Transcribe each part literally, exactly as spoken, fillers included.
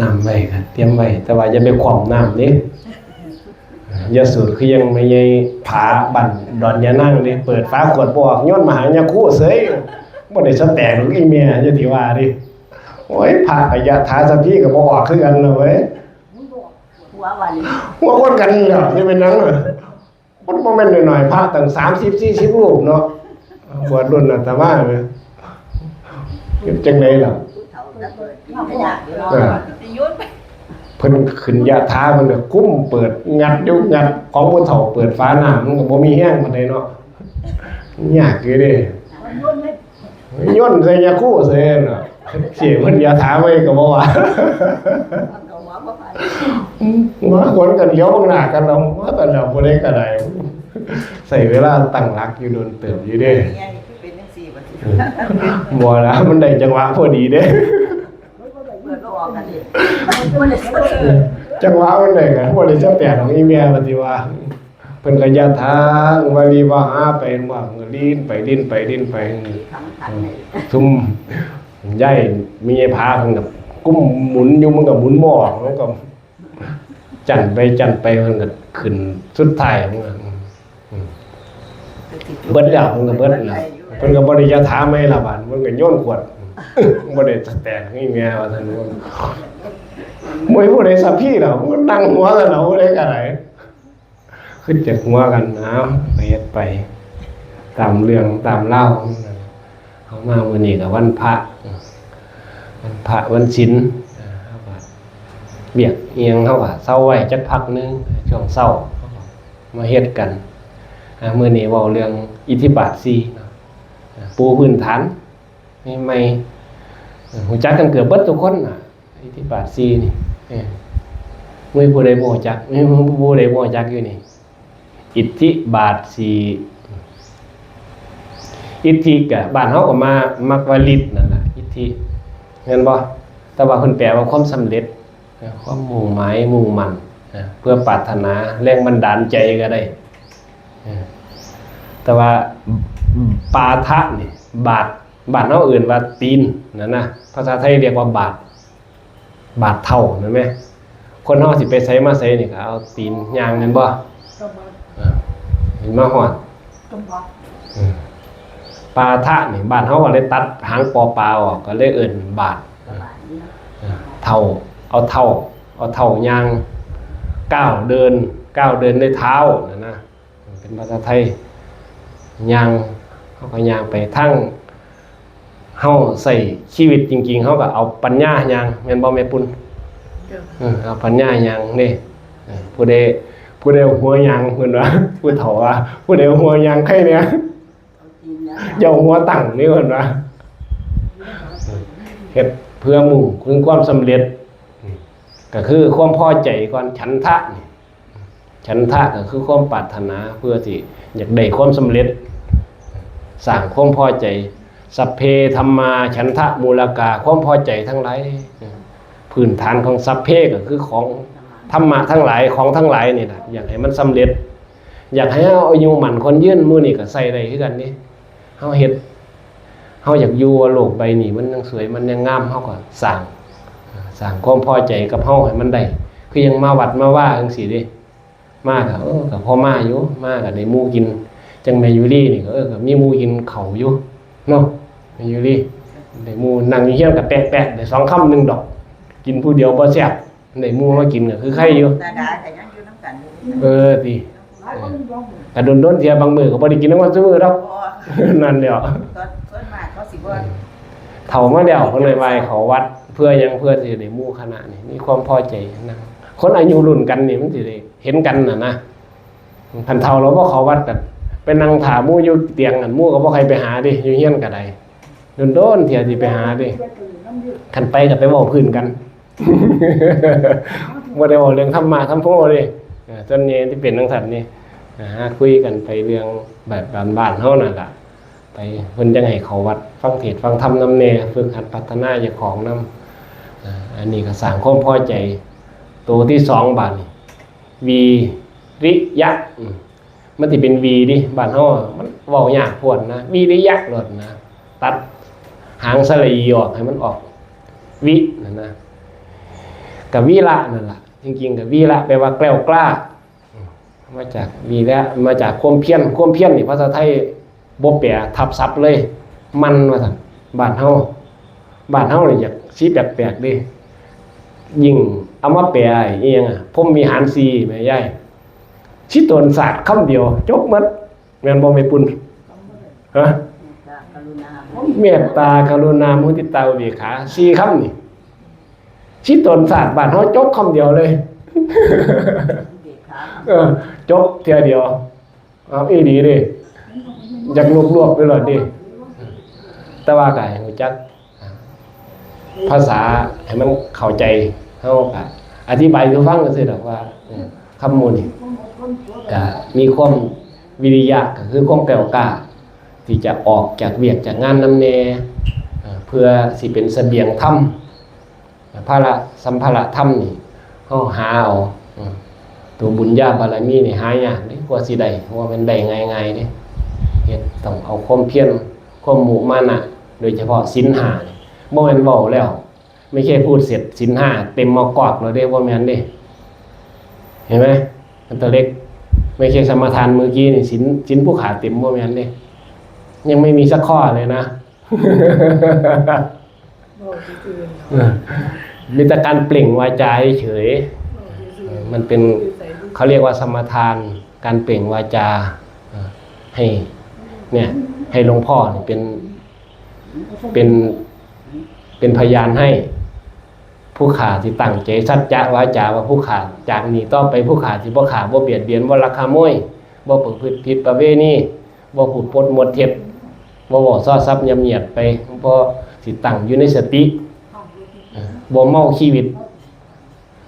น้ำไว้ครับ เตรียมไว้ แต่ว่าอย่าไปคว่ำน้ำเด้ อย่าสูดคือยังไม่ใหญ่ผาบั่นดอนยานางเด้ เปิดฝาขวดบ่ออก โยนมาหายาคูเสย บ่ได้สะแตกหรอกอีแม่ อย่าสิว่าเด้ โอ้ย พระกะยะถาสัพพีก็บ่ออกคือกันนะเว้ย หัววัน หัวคนกันนี่แหละ จะเป็นหยังล่ะ มันบ่แม่นน้อยๆ พระตั้งสามสิบสี่สิบรูปเนาะ บวชรุ่นอาตมาแหม เฮ็ดจั่งใดล่ะ ผู้เฒ่าตะเกิดกินกะยากอยู่เนาะ อ่า เพิ่นขึ้นยะถา เพิ่นก็กุมเปิด งัดอยู่ งัดของผู้เฒ่า เปิดฝาน้ำ มันก็บ่มีแฮงปานใดเนาะ ยากอยู่เด้ โยนใส่ยาคูเสยน่ะ เสียเพิ่นยะถาไว้ก็บ่ว่า มันก็หัวบ่ปาน หัวคนกันเหลียวเบิ่งหน้ากันเอา ว่าแต่แล้วบ่ได้ก็ได้ ใช้เวลาตั้งหลักอยู่โดนเติบอยู่เด้ เนี่ยนี่คือเป็นจังซี่บัดนี้ บ่ล่ะ มันได้จังหวะพอดีเด้ เปิดบ่ออกกันดิ บ่ได้สะเทือน จังหวะมันได้กัน บ่ได้สะแตกของอีแม่ปฏิว่า เพิ่นก็ยะถา วาริวหาไป ว่ามันก็ลิ้นไป ลิ้นไป ลิ้นไป ที่สำคัญเลย ซุมยาย มียายผา เพิ่นก็กุมหมุนอยู่ มันก็หมุนบ่ออก มันก็จั่นไป จั่นไป เพิ่นก็ขึ้น สุดท้ายมันก็ อืม เบิดแล้ว เพิ่นก็เบิดแล้ว เพิ่นก็บ่ได้ยะถาใหม่ละบาด เพิ่นก็โยนขวด บ่ได้สะแตกนี่แม่ว่าซั่น บ่มีผู้ใดสัพพีแล้ว มันนั่งหัวกันเอา ผู้ใดก็ได้ คือจักหัวกัน เอา ก็เฮ็ดไป ตามเรื่องตามราว เฮามามื้อนี้ก็วันพระ วันพระวันศีล เฮาก็เวียกอิหยังเฮาก็เซาไว้จักพักหนึ่ง ช่วงเช้า มาเฮ็ดกัน อ่า มื้อนี้เว้าเรื่องอิทธิบาทสี่เนาะ อ่า ปูพื้นฐานใหม่ๆ เอ่อ รู้จักกันเกือบเบิดทุกคนน่ะ อิทธิบาทสี่นี่ เออ มีผู้ใดบ่รู้จัก มีผู้ใดบ่รู้จักอยู่นี่ อิทธิบาทสี่ อิทธิกะ บ้านเฮาก็มา มักว่าฤทธิ์นั่นล่ะ อิทธิ แม่นบ่ แต่ว่าเพิ่นแปลว่าความสำเร็จ ความมุ่งหมายมุ่งมั่น เพื่อปรารถนาแรงบันดาลใจก็ได้ แต่ว่าปาทะนี่ บาท บ้านเฮาเอิ้นว่าตีนนั่นนะ ภาษาไทยเรียกว่าบาท บาทเท้านั่นแหม คนเฮาสิไปไสมาไสนี่ก็เอาตีนย่างแม่นบ่ เออ มาฮอด เออ ปาทะนี่ บ้านเฮาก็เลยตัดหางปอปาออก ก็เลยเอิ้นบาท เออ เท้า เอาเท้า เอาเท้าย่าง ก้าวเดิน ก้าวเดินด้วยเท้านั่นนะ เป็นภาษาไทย ย่าง เฮาก็ย่างไป ทั้งเฮาใช้ชีวิตจริงๆ เฮาก็เอาปัญญาย่าง แม่นบ่แม่ปุ้น เออ เอาปัญญาย่างเด้ เออ ผู้ใด ผู้ใดเอาหัวย่าง เพิ่นว่า ผู้เฒ่าว่า ผู้ใดเอาหัวย่างใครเนี่ย เอาตีนย่าง อย่าเอาหัวตั้งนี่ เพิ่นว่า เฮ็ดเพื่อมุ่งถึงความสำเร็จ ก็คือความพอใจก่อน ฉันทะนี่ ฉันทะก็คือความปรารถนาเพื่อที่อยากได้ความสำเร็จ สร้างความพอใจ สัพเพธัมมาฉันทะมูลกา ความพอใจทั้งหลาย พื้นฐานของสัพเพก็คือของธรรมะทั้งหลาย ของทั้งหลายนี่แหละ อยากให้มันสำเร็จ อยากให้เฮาอายุมั่นขวัญยืน มื้อนี้ก็ใช้ได้คือกันนี่ เฮาเฮ็ด เฮาอยากอยู่ว่าโลกใบนี้มันยังสวย มันยังงาม เฮาก็สร้าง สร้างความพอใจกับเฮาให้มันได้ คือยังมาวัดมาวาจั่งซี้เด้ มาก็ เออ ก็พอมาอยู่ มาก็ได้หมู่กิน จั่งแม่ยุรีนี่ก็ เออ ก็มีหมู่กินข้าวอยู่เนาะ แม่ยุรี ได้หมู่นั่งอยู่เฮียนก็แปะๆ ได้สองคำหนึ่งดอก กินผู้เดียวบ่แซ่บ ได้หมู่มากินก็คือไคอยู่ ตาดาก็ยังอยู่นำกันอยู่ เออ ติ หลายคนบ่ ก็โดนๆ เทื่อ บางมื้อก็บ่ได้กินนำกันซุมื้อดอก บ่ นั่นแหละ ส่วน ส่วนมากเขาสิบ่ เฒ่ามาแล้วเพิ่นเลยว่าให้เข้าวัด เพื่อหยัง เพื่อสิได้หมู่คณะนี่ มีความพอใจนะ คนอายุรุ่นกันนี่มันสิได้เห็นกันน่ะนะ คันเฒ่าแล้วบ่เข้าวัดก็ไปนั่งท่าหมู่อยู่เตียงนั่น หมู่ก็บ่ใครไปหาเด้ อยู่เฮียนก็ได้ โดนๆ เทื่อสิไปหาเด้ คันไปก็ไปเว้าพื้นกัน บ่ได้เว้าเรื่องธรรมะธรรมโมเด้ เออ ส่วนใหญ่ที่เป็นจั่งซั้นนี่ อ่า คุยกันไปเรื่องแบบบ้านๆ เฮานั่นล่ะ ไป เพิ่นจั่งให้เข้าวัด ฟังเทศน์ฟังธรรมนำแหน่ ฝึกหัดพัฒนาเจ้าของนำ อ่า อันนี้ก็สร้างความพอใจ ตัวที่สองบาดนี้ วีริยะ อืม มันสิเป็นวีดิ บ้านเฮามันเว้ายากโพดนะ วิริยะโลดนะ ตัดหางสระอีออกให้มันออก วิ นั่นนะ กับวีระนั่นล่ะ จริงๆกับวีระแปลว่าแกล้วกล้า มาจากวีระ มาจากความเพียร ความเพียรนี่ภาษาไทยบ่แปลทับศัพท์เลย มันว่าซั่น บ้านเฮา บ้านเฮานี่อยากสิแปลกๆเด้ ยิ่งเอามาแปลอีหยังอะ พรหมวิหารสี่ แม่ยาย สิตนศาสตร์คำเดียว จบหมด แม่นบ่แม่ปุ้น ฮะ เมตตากรุณา มุทิตา อุเบกขา สี่คำนี่ สิตนศาสตร์บ้านเฮาจบคำเดียวเลย เออ จบเทื่อเดียว เอาอีหลีเด้ อยากรวบๆไปเลยเด้ แต่ว่าก็ให้รู้จักภาษาให้มันเข้าใจ เฮาก็อธิบายสู่ฟังซื่อๆดอกว่า เออ คำหมู่นี่ก็มีความวิริยะ ก็คือความแกล้วกล้า ที่จะออกจากเวียกจากงานนำแน่ เอ่อ เพื่อสิเป็นเสบียงธรรม พละสัมภาระธรรมนี่ เฮาหาเอา เออ ตัวบุญญาบารมีนี่หายากเด้ กว่าสิได้ เพราะว่ามันได้ง่ายๆเด้ เฮ็ดต้องเอาความเพียร ความมุมานะ โดยเฉพาะศีลห้านี่ บ่แม่นเว้าแล้ว ไม่ใช่พูดเสร็จศีลห้าเต็มมอกอกเลยเด้ บ่แม่นเด้ เห็นไหม อันตัวเล็ก ไม่ใช่สมาทานเมื่อกี้นี่ ศีล ศีลผู้ขาเต็ม บ่แม่นเด้ ยังไม่มีสักข้อเลยนะ บอกซื่อๆ เออ มีแต่การเปล่งวาจาเฉย บอกซื่อๆ เออ มันเป็น เขาเรียกว่าสมาทาน การเปล่งวาจา เออ ให้ เนี่ย ให้หลวงพ่อเนี่ยเป็น เป็น เป็นพยานให้ ผู้ข้าสิตั้งใจสัจจะวาจาว่าผู้ข้าจากนี้ต่อไปผู้ข้าสิบ่ฆ่า บ่เบียดเบียน บ่ลักขโมย บ่ประพฤติผิดประเวณี บ่พูดปดมดเท็จ บ่เว้าส่อเสียดส่อเสียดไป บ่สิตั้งอยู่ในสติ เออ บ่เมาชีวิต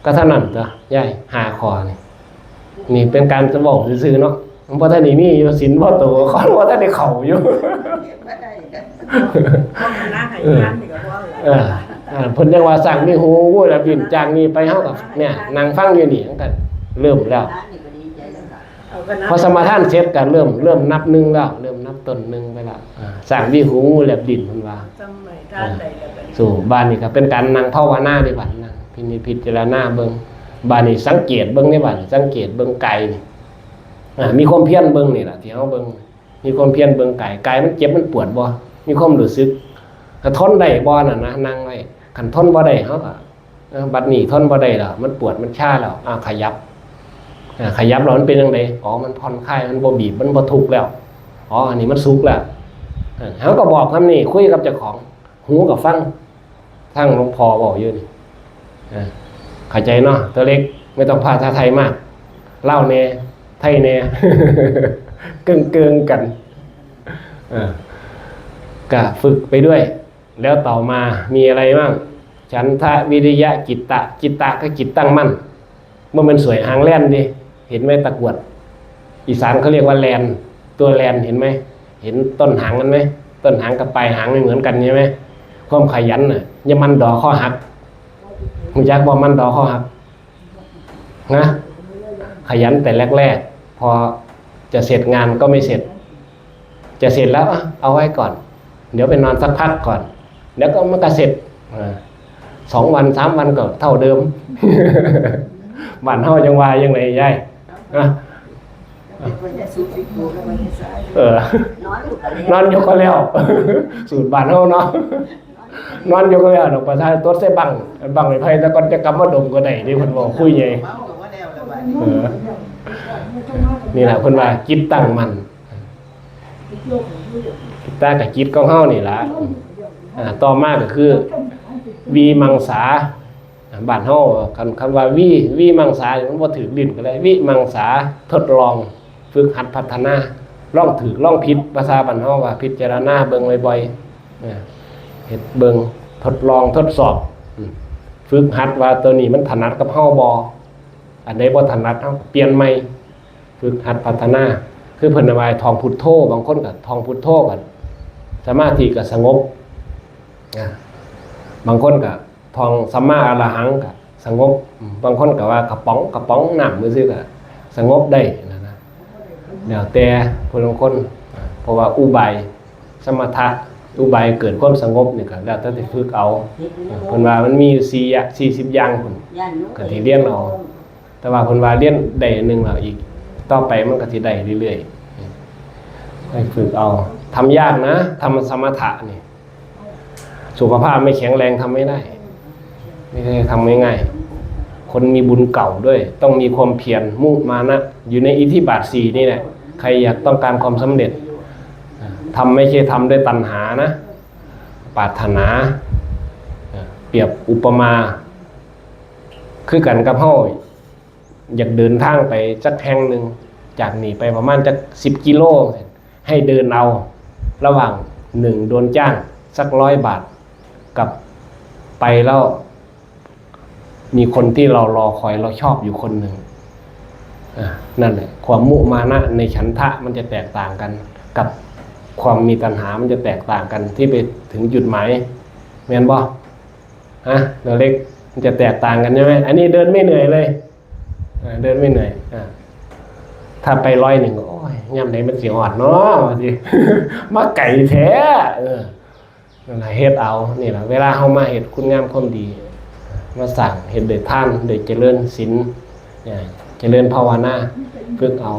ก็เท่านั้นตัวยาย ห้าข้อนี่ นี่เป็นการจะบอกซื่อๆเนาะ มันบ่ทันได้มีอยู่ ศีลบ่โต เขาบ่ทันได้เข้าอยู่ เออ เออ เพิ่นยังว่าสร้างมีหู งูแลบลิ้น จากนี้ไปเฮาก็เนี่ย นั่งฟังอยู่นี่ มันก็เริ่มแล้ว พอสมาทานเสร็จก็เริ่ม เริ่มนับหนึ่งแล้ว เริ่มนับต้นหนึ่งไปแล้ว อ่า สร้างมีหู งูแลบลิ้น เพิ่นว่า สมัยท่านใดก็เป็น สู่บ้านนี่ก็เป็นการนั่งภาวนาเด้ บัดนั่งพินิจพิจารณาเบิ่ง บัดนี้สังเกตเบิ่งเด้ บัดนี้สังเกตเบิ่งกายนี่ อ่า มีความเพียรเบิ่งนี่ล่ะ ที่เฮาเบิ่ง มีความเพียรเบิ่งกาย กายมันเจ็บมันปวดบ่ มีความรู้สึก ก็ทนได้บ่นั่นนะ นั่งไว้ คันทนบ่ได้เฮาก็ เออ บัดนี้ทนบ่ได้แล้ว มันปวดมันชาแล้ว อ่า ขยับ อ่า ขยับแล้วมันเป็นจั่งใด อ๋อ มันผ่อนคลาย มันบ่บีบ มันบ่ทุกข์แล้ว อ๋อ อันนี้มันสุขแล้ว เออ เฮาก็บอกนำนี่ คุยกับเจ้าของ หูก็ฟัง ทางหลวงพ่อเว้าอยู่นี่ เออ เข้าใจเนาะ ตัวเล็ก ไม่ต้องภาษาไทยมาก ลาวแหน่ ไทยแหน่ เกิ่งๆกัน เออ ก็ฝึกไปด้วย แล้วต่อมามีอะไรบ้าง ฉันทะ วิริยะ จิตตะ จิตตะก็จิตตั้งมั่น บ่แม่นสวยหางแล่นเด้ เห็นไหมตะกรวด อีสานเขาเรียกว่าแล่น ตัวแล่น เห็นไหม เห็นต้นหางมันไหม ต้นหางกับปลายหางไม่เหมือนกันใช่ไหม ความขยันน่ะ อย่ามันดอข้อหัก รู้จักบ่มันดอข้อหัก นะ ขยันแต่แรกๆ พอจะเสร็จงานก็ไม่เสร็จ จะเสร็จแล้ว อ่ะ เอาไว้ก่อน เดี๋ยวไปนอนสักพักก่อน เดี๋ยวก็มันก็เสร็จ อ่า สองวันสามวันก็เท่าเดิม บ้านเฮายังว่ายังไงยาย อ่ะ เออ นอนอยู่ก็แล้ว นอนอยู่ก็แล้ว สูตรบ้านเฮาเนาะ นอนอยู่ก็แล้ว ดอกประชาชนตดใส่บัง บังไม้ไผ่ แต่ก่อนจะกลับมาดมก็ได้เด้ เพิ่นบอกคุยไง เมาก็ว่าแล้วละบาดนี้ เออ นี่แหละเพิ่นว่าจิตตั้งมั่น จิตตากับจิตของเฮานี่ล่ะ อ่า ต่อมาก็คือ วิมังสา บ้านเฮา คัน คันว่าวิ วิมังสา มันบ่ถืกลิ้นก็เลย วิมังสา ทดลอง ฝึกหัดพัฒนา ลองถืกลองผิด ภาษาบ้านเฮาว่าพิจารณาเบิ่งบ่อยๆ อ่า เฮ็ดเบิ่ง ทดลอง ทดสอบ อืม ฝึกหัดว่าตัวนี้มันถนัดกับเฮาบ่ อันใดบ่ถนัด เฮาเปลี่ยนใหม่ ฝึกหัดพัฒนา คือเพิ่นว่าให้ท่องพุทโธ บางคนก็ท่องพุทโธ ก็สมาธิก็สงบ อ่า บางคนก็ท่องสัมมาอรหังก็สงบ บางคนก็ว่ากระป๋อง กระป๋องน้ำซื่อๆก็สงบได้นะนะ แล้วแต่ผู้ลางคน เพราะว่าอุบายสมถะ อุบายเกิดความสงบนี่ก็แล้วแต่สิฝึกเอา เพิ่นว่ามันมีอยู่สี่อย่าง สี่สิบอย่างพุ้น ก็สิเรียนเอา แต่ว่าเพิ่นว่าเรียนได้อันหนึ่งแล้วอีก ต่อไปมันก็สิได้เรื่อยๆ ให้ฝึกเอา ทำยากนะ ทำสมถะนี่ สุขภาพไม่แข็งแรงทำไม่ได้ ไม่ใช่ทำง่ายๆ คนมีบุญเก่าด้วย ต้องมีความเพียร มุมานะ อยู่ในอิทธิบาทสี่นี่แหละ ใครอยากต้องการความสำเร็จ ทำไม่ใช่ทำด้วยตัณหานะ ปรารถนา เปรียบอุปมา คือกันกับเฮาอยากเดินทางไปจักแห่งหนึ่ง จากนี่ไปประมาณจักสิบกิโล ให้เดินเอา ระหว่างหนึ่งโดนจ้างสักร้อยบาท กับไปแล้ว มีคนที่เรารอคอยเราชอบอยู่คนหนึ่ง อ่ะ นั่นแหละ ความมุมานะในฉันทะมันจะแตกต่างกัน กับความมีตัณหามันจะแตกต่างกันที่ไปถึงจุดหมาย แม่นบ่ ฮะ ตัวเล็ก มันจะแตกต่างกันใช่ไหม อันนี้เดินไม่เหนื่อยเลย อ่า เดินไม่เหนื่อย อ่า ถ้าไปร้อยหนึ่งก็ โอ้ย ย่ำไหนมันสิฮอดเนาะ ว่าสิ มาไกลแท้ เออ นั่นล่ะ เฮ็ดเอา นี่ล่ะ เวลาเฮามาเฮ็ดคุณงามความดี มาสร้าง เฮ็ดด้วยทาน ด้วยเจริญศีล เนี่ย เจริญภาวนา ฝึกเอา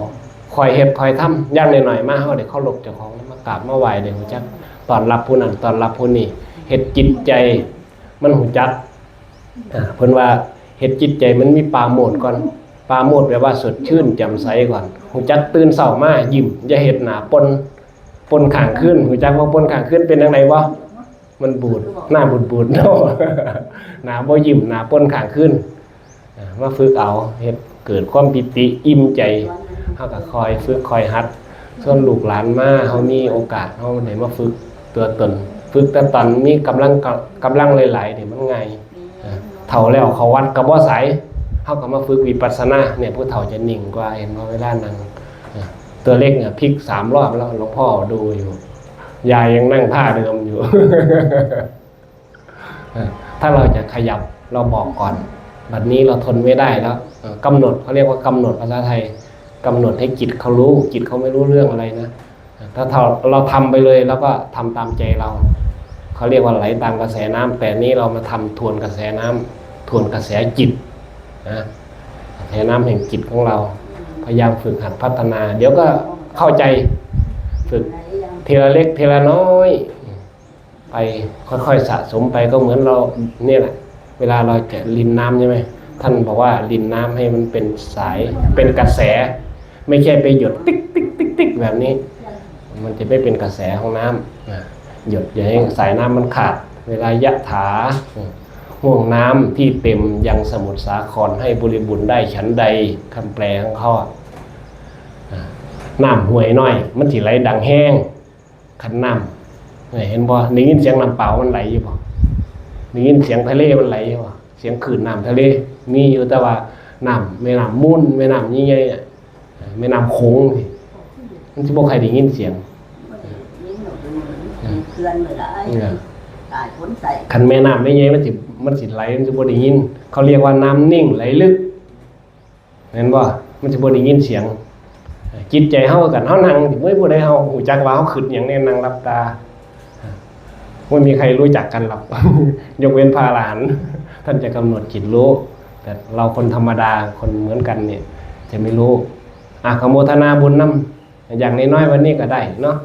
ค่อยเฮ็ดค่อยทำ อย่างน้อยๆ มาเฮาได้เคารพเจ้าของ มากราบมาไหว้ ได้รู้จักต้อนรับผู้นั้น ต้อนรับผู้นี้ เฮ็ดจิตใจ มันรู้จัก อ่า เพิ่นว่าเฮ็ดจิตใจมันมีปราโมทย์ก่อน ปราโมทย์แปลว่าสดชื่นแจ่มใสก่อน รู้จักตื่นเช้ามายิ้ม อย่าเฮ็ดหน้าป่น ป่นข้างคืน รู้จักว่าป่นข้างคืนเป็นจั่งใดบ่ มันบูด หน้าบูดๆ เนาะ หน้าบ่ยิ้ม หน้าป่นข้างคืน อ่า มาฝึกเอา เฮ็ดเกิดความปีติอิ่มใจ เฮาก็ค่อยฝึกค่อยหัด ส่วนลูกหลานมา เฮามีโอกาส เฮาได้มาฝึกตัวตน ฝึกแต่ตอนมีกำลัง กำลังหลายๆ นี่มันง่าย อ่า เฒ่าแล้วเข้าวัดก็บ่สาย เฮาก็มาฝึกวิปัสสนา เนี่ย ผู้เฒ่าจะนิ่งกว่า เห็นบ่ เวลานั่ง อ่า ตัวเล็กเนี่ยพลิกสามรอบแล้ว หลวงพ่อดูอยู่ ยายยังนั่งท่าเดิมอยู่ เออ ถ้าเราจะขยับ เราบอกก่อน บัดนี้เราทนไม่ได้แล้ว เออ กำหนด เขาเรียกว่ากำหนด ภาษาไทย กำหนดให้จิตเขารู้ จิตเขาไม่รู้เรื่องอะไรนะ เออ ถ้าเรา เราทำไปเลย แล้วก็ทำตามใจเรา เขาเรียกว่าไหลตามกระแสน้ำ แต่นี้เรามาทำทวนกระแสน้ำ ทวนกระแสจิตนะ กระแสน้ำแห่งจิตของเรา พยายามฝึกหัดพัฒนา เดี๋ยวก็เข้าใจ ฝึกทีละเล็กทีละน้อย ไป ค่อยๆ สะสมไป ก็เหมือนเราเนี่ยแหละ เวลาเราจะรินน้ำใช่ไหม ท่านบอกว่ารินน้ำให้มันเป็นสาย เป็นกระแส ไม่ใช่ไปหยดติ๊กติ๊กติ๊กติ๊กแบบนี้ มันจะไม่เป็นกระแสของน้ำนะ หยดอย่าให้สายน้ำมันขาด เวลายะถา ห่วงน้ำที่เต็มยังสมุทรสาครให้บริบูรณ์ได้ฉันใด คำแปลของเขาอะ อ่า น้ำห้วยน้อย มันสิไหลดังแฮง คันน้ำ เนี่ย เห็นบ่ ได้ยินเสียงน้ำเปล่ามันไหลอยู่บ่ ได้ยินเสียงทะเลมันไหลอยู่บ่ เสียงคลื่นน้ำทะเล มีอยู่ แต่ว่าน้ำ แม่น้ำมูล แม่น้ำใหญ่ๆ อะ แม่น้ำโขงนี่ มันสิบ่ค่อยได้ยินเสียง เขื่อนเมื่อไหร่ เออ ตายฝนใส่ คันแม่น้ำใหญ่ๆ มันสิ มันสิไหล มันสิบ่ได้ยิน เขาเรียกว่าน้ำนิ่งไหลลึก เห็นบ่ มันสิบ่ได้ยินเสียง จิตใจเฮากัน เฮานั่ง เมื่อผู้ใดเฮารู้จักว่าเฮาคิดหยังเนี่ย นั่งหลับตา ไม่มีใครรู้จักกันหรอก ยกเว้นพระอรหันต์ ท่านจะกำหนดจิตรู้ แต่เราคนธรรมดา คนเหมือนกันเนี่ย จะไม่รู้ อ่ะ ขอโมทนาบุญนำ อย่างน้อยๆ วันนี้ก็ได้เนาะ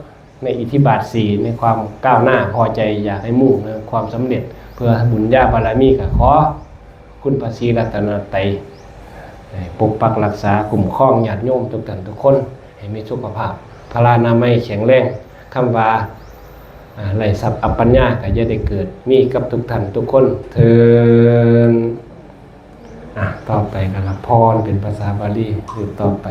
ในอิทธิบาทสี่ ในความก้าวหน้า พอใจอยากให้มุ่งในความสำเร็จ เพื่อบุญญาบารมี ก็ขอคุณพระศรีรัตนตรัย ให้ปกปักรักษา คุ้มครองญาติโยมทุกท่านทุกคน ให้มีสุขภาพ พลานามัยแข็งแรง คำว่า อ่า ไร้ทรัพย์อัปปัญญาก็อย่าได้เกิด มีกับทุกท่านทุกคนเทอญ อ่ะ ต่อไปก็รับพรเป็นภาษาบาลี สืบต่อไป